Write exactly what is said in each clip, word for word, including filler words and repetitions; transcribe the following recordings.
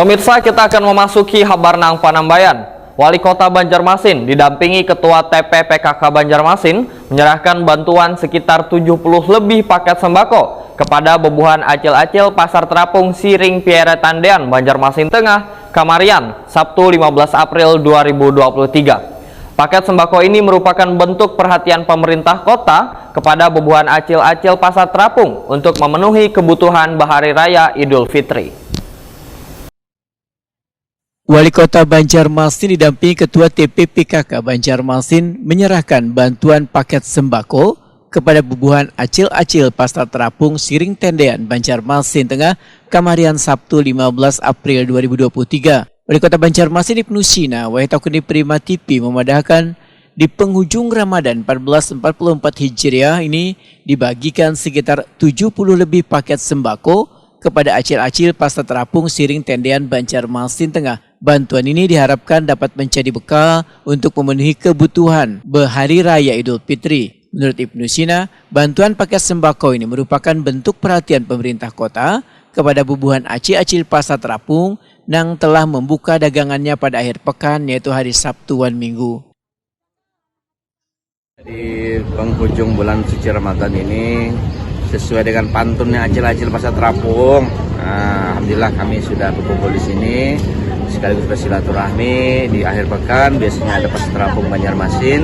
Pemirsa, kita akan memasuki habar nang panambayan. Wali Kota Banjarmasin didampingi Ketua T P P K K Banjarmasin menyerahkan bantuan sekitar tujuh puluh lebih paket sembako kepada bubuhan acil-acil Pasar Terapung Siring Piere Tandean, Banjarmasin Tengah, kamarian, Sabtu lima belas April dua ribu dua puluh tiga. Paket sembako ini merupakan bentuk perhatian pemerintah kota kepada bubuhan acil-acil Pasar Terapung untuk memenuhi kebutuhan bahari raya Idul Fitri. Wali Kota Banjarmasin didampingi Ketua T P P K K Banjarmasin menyerahkan bantuan paket sembako kepada bubuhan acil-acil Pasar Terapung Siring Tendean, Banjarmasin Tengah, kamarian Sabtu lima belas April dua ribu dua puluh tiga. Wali Kota Banjarmasin Ibnu Sina, wayah takuni Prima T V memadahkan, di penghujung Ramadan empat belas empat puluh empat Hijriah ini dibagikan sekitar tujuh puluh lebih paket sembako kepada acil-acil Pasar Terapung Siring Tendean, Banjarmasin Tengah. Bantuan ini diharapkan dapat menjadi bekal untuk memenuhi kebutuhan bahari raya Idul Fitri. Menurut Ibnu Sina, bantuan paket sembako ini merupakan bentuk perhatian pemerintah kota kepada bubuhan acil-acil Pasar Terapung nang telah membuka dagangannya pada akhir pekan, yaitu hari Sabtu wan Minggu. Di penghujung bulan suci Ramadan ini, sesuai dengan pantunnya acil-acil Pasar Terapung, nah, alhamdulillah kami sudah berkumpul di sini sekaligus bersilaturahmi di akhir pekan. Biasanya ada Pasar Terapung Banjarmasin,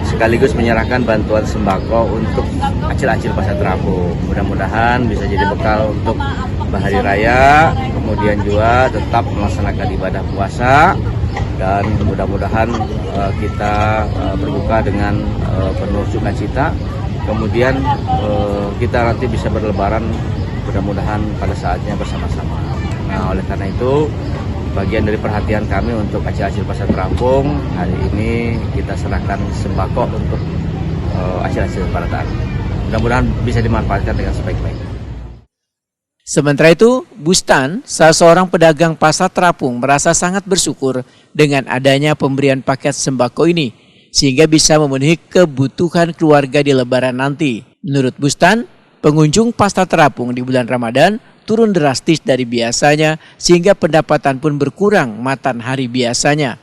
sekaligus menyerahkan bantuan sembako untuk acil-acil Pasar Terapung. Mudah-mudahan bisa jadi bekal untuk bahari raya, kemudian juga tetap melaksanakan ibadah puasa, dan mudah-mudahan eh, kita eh, berbuka dengan eh, penuh sukacita. Kemudian eh, kita nanti bisa berlebaran, mudah-mudahan pada saatnya bersama-sama. Nah, oleh karena itu, bagian dari perhatian kami untuk acil-acil Pasar Terapung, hari ini kita serahkan sembako untuk eh, acil-acil Pasar Terapung. Mudah-mudahan bisa dimanfaatkan dengan sebaik-baiknya. Sementara itu, Bustan, salah seorang pedagang Pasar Terapung, merasa sangat bersyukur dengan adanya pemberian paket sembako ini, sehingga bisa memenuhi kebutuhan keluarga di Lebaran nanti. Menurut Bustan, pengunjung Pasar Terapung di bulan Ramadan turun drastis dari biasanya, sehingga pendapatan pun berkurang matan hari biasanya.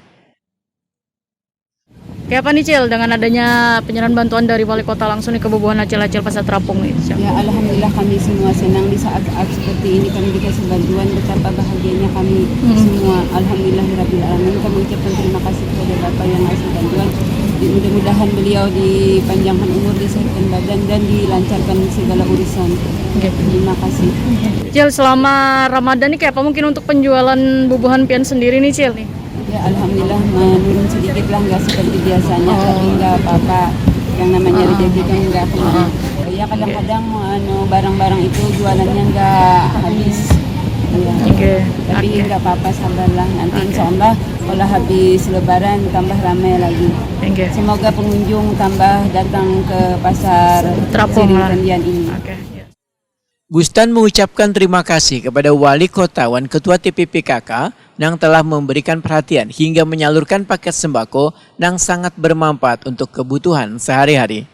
Kayak apa nih, Cil, dengan adanya penyerahan bantuan dari wali kota langsung nih ke bubuhan acil-acil Pasar Terapung nih, Cil? Ya, alhamdulillah, kami semua senang di saat-saat seperti ini kami dikasih bantuan. Betapa bahagianya kami hmm. semua. Alhamdulillahirabbil alamin. Kami ucapkan terima kasih kepada Bapak yang ngasih bantuan. Mudah-mudahan beliau dipanjangkan umur, disehatkan badan, dan dilancarkan segala urusan. Oke. Terima kasih. Cil, selama Ramadan ini kayak apa mungkin untuk penjualan bubuhan pian sendiri nih, Cil, nih? Ya, alhamdulillah menurun sedikit lah, nggak seperti biasanya, oh. Tapi nggak apa-apa. Yang namanya uh-huh. Rezeki kan nggak kemana. Uh-huh. Ya, kadang-kadang anu, barang-barang itu jualannya nggak habis. Ya. Okay. Tapi okay. Nggak apa-apa, sabarlah. Nanti okay. Insya Allah kalau habis Lebaran tambah ramai lagi. Okay. Semoga pengunjung tambah datang ke pasar Terapung Siring Tendian ini. Okay. Bustan mengucapkan terima kasih kepada Wali Kota wan Ketua T P P K K nang telah memberikan perhatian hingga menyalurkan paket sembako nang sangat bermanfaat untuk kebutuhan sehari-hari.